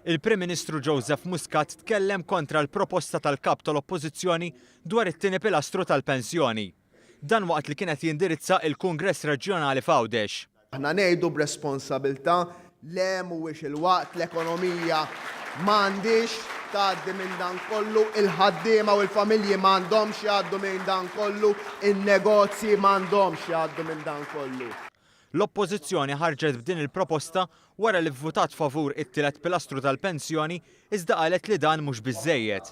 Il-Prim Ministru Joseph Muscat tkellem kontra l-proposta tal-Kap tal-Oppożizzjoni dwar it-tieni pilastru tal-pensjoni. Dan waqt li kien qed jindirizza il-Kungress Reġjonali f'Għawdex. Aħna ngħidu b'responsabilità, le, mhuwiex il-waqt, l-ekonomija m'għandhiex tgħaddi minn dan kollu, il-ħaddiema u l-familji m'għandhomx jgħaddu minn dan kollu, in-negozji m'għandhomx jgħaddu minn dan kollu. L-Oppożizzjoni ħarġet b'din il-proposta wara li vvutat favur it-tielet pilastru tal-pensjoni iżda qalet li dan mhux biżżejjed.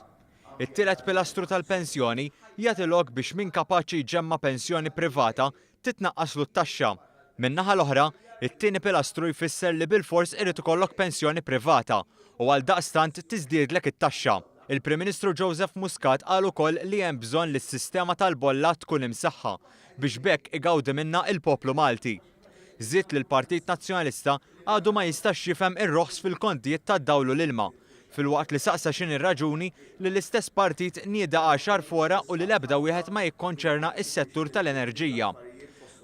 It-tielet pilastru tal-pensjoni jagħti lok biex min kapaċi jġemma' pensjoni privata titnaqqaslu t-taxxa. Min-naħa l-oħra, it-tieni pilastru jfisser li bilfors irid ikollok pensjoni privata u għaldaqstant tiżdiedlek it-taxxa. Il-Prim Ministru Joseph Muscat qal ukoll li hemm bżonn li s-sistema tal-bolla tkun imsaħħa biex b'hekk igawdi minnha il-poplu Malti. Żied li l-Partit Nazzjonalista għadu ma jistax jifhem ir-roħs fil-kontijiet tad-dawl u l-ilma, filwaqt li saqsa x'inhi r-raġuni li l-istess partit nieda għaxar fora u li l-ebda wieħed ma jikkonċerna s-settur tal-enerġija.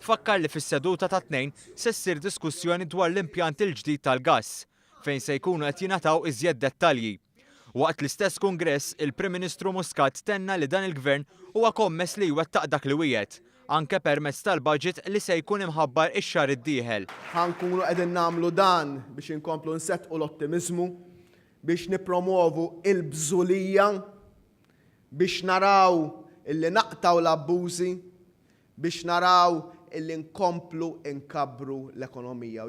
Fakkar li fis-seduta tat-Tnejn se ssir diskussjoni dwar l-impjant il-ġdid tal-gass, fejn se jkunu qed jingħataw iżjed dettalji. Waqt l-istess kungress, il-Prim Ministru Muscat tenna li dan il-Gvern huwa kommess li jwettaq dak li wiegħed, anke permezz tal-budget li se jkun imħabbar ix-xahar id-dieħel. Ħa nkunu qegħdin nagħmlu dan biex inkomplu nseddqu l-ottimiżmu, biex nippromwovu l-bżulija, biex naraw illi naqtgħu l-abbużi, biex naraw illi nkomplu nkabbru l-ekonomija.